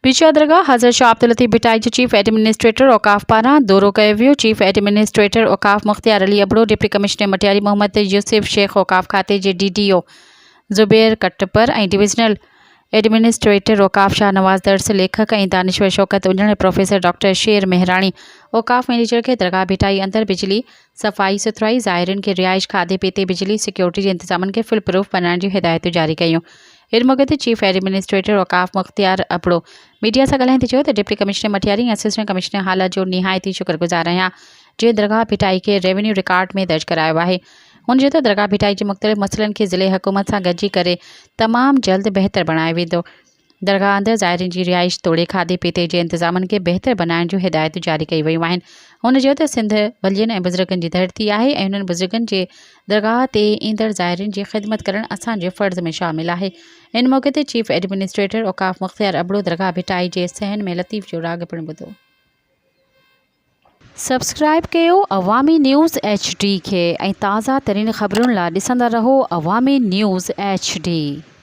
پيشوا درگاهه حضرت شاهه عبداللطيف ڀٽائي جي چيف ايڊمنسٽريٽر اوقاف پاران دورو ڪيو ويو. چيف ايڊمنسٽريٽر اوقاف Mukhtiar Ali Abro, deputy commissioner Matiari Muhammad Yousuf Shaikh, اوقاف کاتي جي D D O Zubair Katpar ۽ divisional administrator اوقاف شاهنواز درس، ليکڪ ۽ دانشور شوڪت انڙ ۽ پروفيسر ڊاڪٽر شير مهراڻي اوقاف مئنيجر کي درگاهه ڀٽائي اندر بجلي، صفائي سٿرائي، زائرين کي رهائش، کاڌي پيتي، بجلي، سيڪيورٽي جي انتظامن کي فل پروف بنائڻ جون هدايتون جاري ڪيون. ان موقعي تي چيف ايڊمنسٽريٽر اوقاف مختيار ابڙو ميڊيا سان ڳالهائيندي چيو ته deputy commissioner Matiari ۽ assistant commissioner Hala جو نهايت ئي شڪر گذار آهيان جنهن درگاهه ڀٽائي کي ريونيو رڪارڊ ۾ درج ڪرايو آهي. هن چيو ته درگاهه ڀٽائي جي مختلف مسئلن کي ضلعي حڪومت سان گڏجي ڪري تمام جلد بهتر بڻايو ويندو. درگاهه اندر زائرين جي رهائش توڙي کاڌي پيتي جي انتظامن کي بهتر بنائڻ جون هدايتون جاري ڪيون ويون آهن. هن چيو ته سنڌ ولين ۽ بزرگن جي ڌرتي آهي ۽ انهن بزرگن جي درگاهه تي ايندڙ زائرين جي خدمت ڪرڻ اسان جي فرض ۾ شامل آهي. ان موقعي تي چيف ايڊمنسٽريٽر اوقاف مختيار ابڙو درگاهه ڀٽائي جي صحن ۾ لطيف جو راڳ پڻ ٻڌو. سبسڪرائيب ڪيو عوامي نيوز ايڇ ڊي کي ۽ تازه ترين خبرن لا ڏسندا رهو عوامي نيوز ايڇ ڊي.